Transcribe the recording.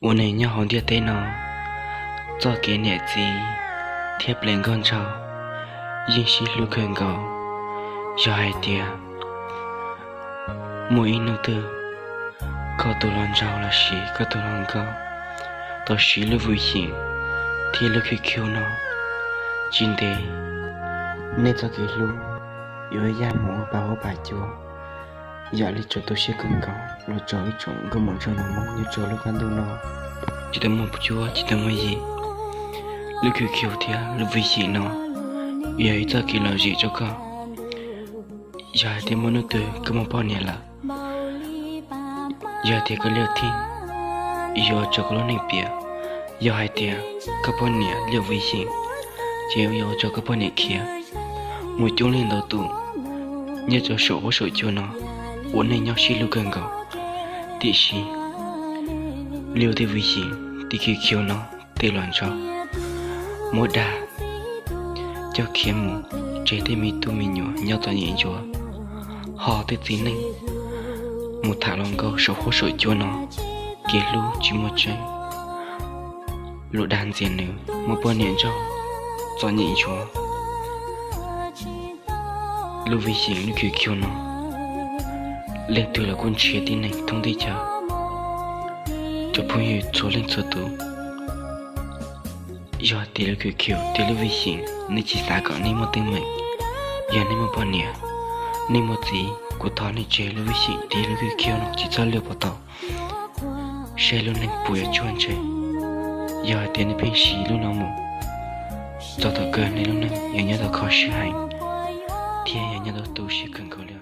Ua neeg nyob hauv ntiaj teb no, txoj kev niam txiv thiab ples nkauj nraug yeej sib hlub kawg nkaus. Yog hais tias muaj ib hnub twg koj tus hluas nraug los sis koj tus hluas nkauj tau siv lub vwm xyeem thiab lub QQ no, tsis ntev nej txoj kev hlub yuav yaj mus ua pa huab pa cua, yam li tsaus tu siab kawg nkaus los rau ib tsoom nkauj muam nraug nus Hmoob nyob rau lub qab ntuj no. Tsis tau muaj cuab tsis tau muaj yig, lub QQ thiab lub vwm xyeem no yog ib txoj kev lom zem rau koj. Yog hais tias muaj hnub twg koj muaj poj niam lawm, yog tias koj liaj theej, yuav ua rau koj lub neej piam. Yog hais tias koj poj niam liaj vwm xyeem, ces yuav ua rau koj poj niam khiav. Muaj coob leej ntau tus nyob rau saum huab saum cua no ua neej nyob sib hlub kawg nkaus, tiam sis lub tej vwm xyeem tej QQ no tej hluas nraug muab dag coj khiav mus tseg tej me tub me nyuam nyob txom nyem ntsuav, ho tej txiv neej mus tham hluas nkauj saum huab saum cua no, kev hlub tsis muaj tseeb, lus dag ntxias nws, muaj poj niam nraug txom nyem ntsuav. Lub vwm xyeem lub QQ no, leej twg los kuj nrhiav tib neeg thoob teb chaws. Cov phooj ywg txhua leej txhua tus, yog tias lub QQ thiab lub vwm xyeem nej tsis xav kom nej muaj teeb meem, yog nej muaj poj niam, nej muaj txiv, kuv thov nej tseg lub vwm xyeem thiab lub QQ no tsis txhob luaj puas tau, saib lub neej puas yuav tsuaj ntseg. Yog hais tias nej pheej siv lub no mus, txog thaum kawg nej lub neej yuav nyob tau kho siab heev thiab yuav nyob tau tu siab kawg nkaus li.